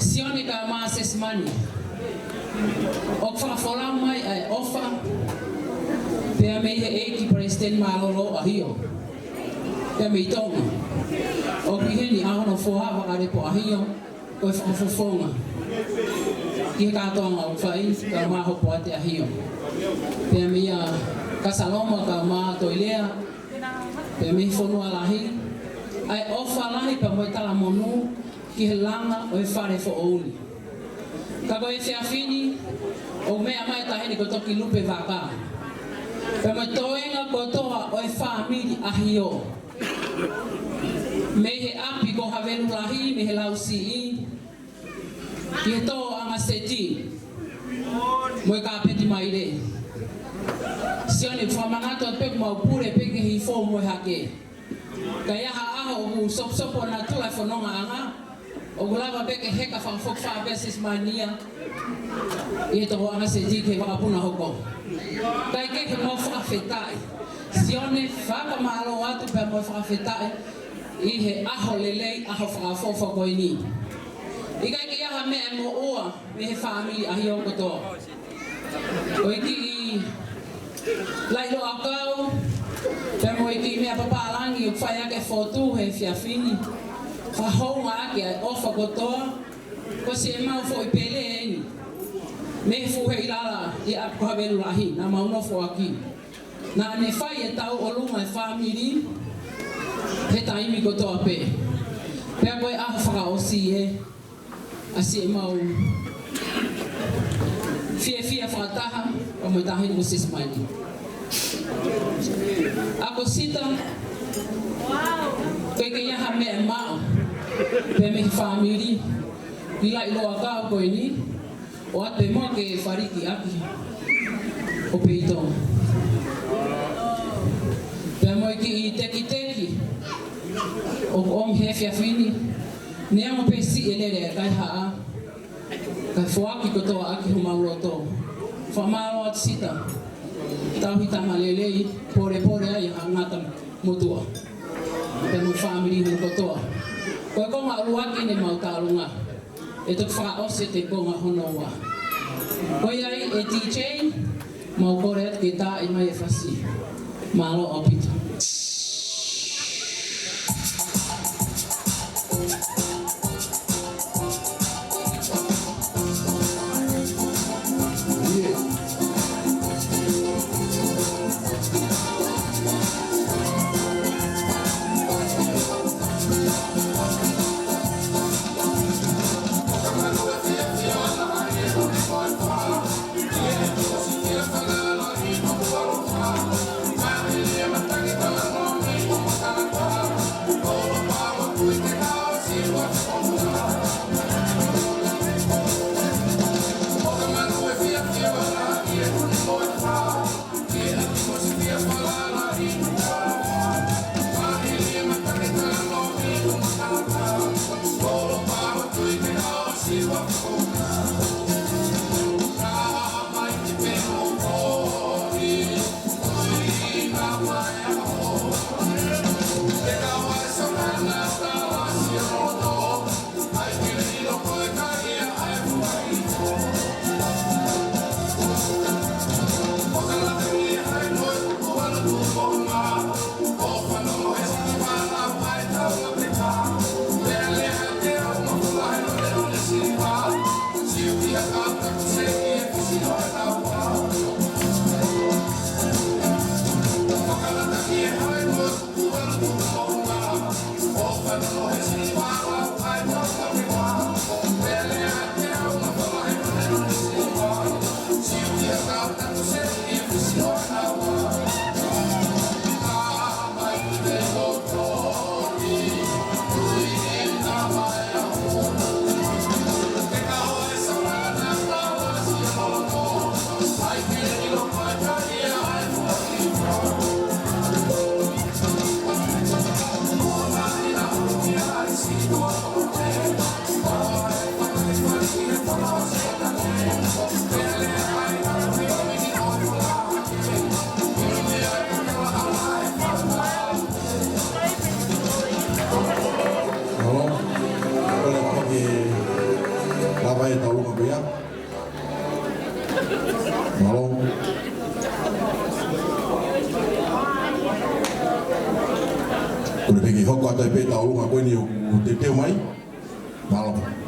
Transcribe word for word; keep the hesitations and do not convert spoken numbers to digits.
Sione kae ʻumaʻā Sesimani. ʻOku fakafolau mai ʻa e ʻofa pea mei he ʻEiki Palesiteni Mālōlō ʻAhio, pea mei Tonga. ʻOku ʻi heni ʻa hono foha, Vakalepo ʻAhio, ko e fakafofonga ki he kātoanga ʻoku fai, kae ʻumaʻā Hopoate ʻAhio, pea meia Kasaloma kae ʻumaʻā Toilea, pea mei he fonua lahi, ʻa e ʻofa lahi pea mo e talamonū ki he langa ʻo e fale foʻou ni. Ka ko e efiafi ni, ʻoku meʻa mai e taʻahine ko Tokilupe Vaka, pea mo e toenga kotoa ʻo e fāmili ʻAhio, mei he ʻapi ko Havelu Lahi, mei he Lausiʻi, ki he tōʻonga seti mo e kāpeti maile. Sione, fakamanatu atu pē ʻoku mau pule pē ki he hifo mo e hake. Ka ʻi ai ha ʻaho ʻoku soposopo natula e fonongaʻanga, ʻoku lava pē ke heka fakafokifā pē ʻa Sesimani ia ʻi he tōʻonga seti ki he vakapuna hoko. Kae kehe, mau fakafetaʻi. Sione, fakamālō atu pea mo e fakafetaʻi ʻi he ʻaho lelei, ʻaho fakaʻofoʻofa ko eni. ʻIkai ke ʻi ai ha meʻa ʻe moʻua mei he fāmili ʻAhio kotoa. Ko e kiʻi laʻiloʻakau pea mo e kiʻi meʻa papālangi ʻoku fai ʻaki e fotu he efiafi ni, fakahoungaʻaki ʻa e ʻofa kotoa. Ko siʻemau foʻi pele eni mei he fuʻu heʻilala ʻi ʻapi ko Havelu Lahi naʻa mau nofo ʻaki. Naʻa ne fai e tauʻolunga e fāmili he taimi kotoa pē. Pea ko e ʻaho fakaʻosi ē, ʻa siʻemau fiefia fakataha pea mo e taʻahine ko Sesimani. ʻA ko Sita, ʻoku ʻikai ke ʻi ai ha meʻa ʻe maʻu pē mei he fāmili ʻi he laʻiloʻakau ko eni, ʻoatu pē muʻa ke faliki ʻaki ʻo peito. Pea mo e kiʻi tekiteki ʻoku ʻomi he efiafi ni, neongo pē siʻi e lele ʻa e kaihaʻa, kae foaki kotoa ʻaki homau loto. Fakamālō atu Sita, tauhi tama lelei, polepole ai ha ngata motuʻa. Pea mo e fāmili hono kotoa. Ko e konga ʻuluaki eni ʻemau tālunga. ʻE toki fakaʻosi ʻa e konga hono ua. Ko ia ai ʻe DJ, mau kole atu ke taaʻi mai e fasi. Mālō ʻaupito. ʻa e tauʻolunga ko ia. Mālō. Kole pē ke hoko atu ai pē tauʻolunga ko eni ʻoku teuteu mai. Mālō.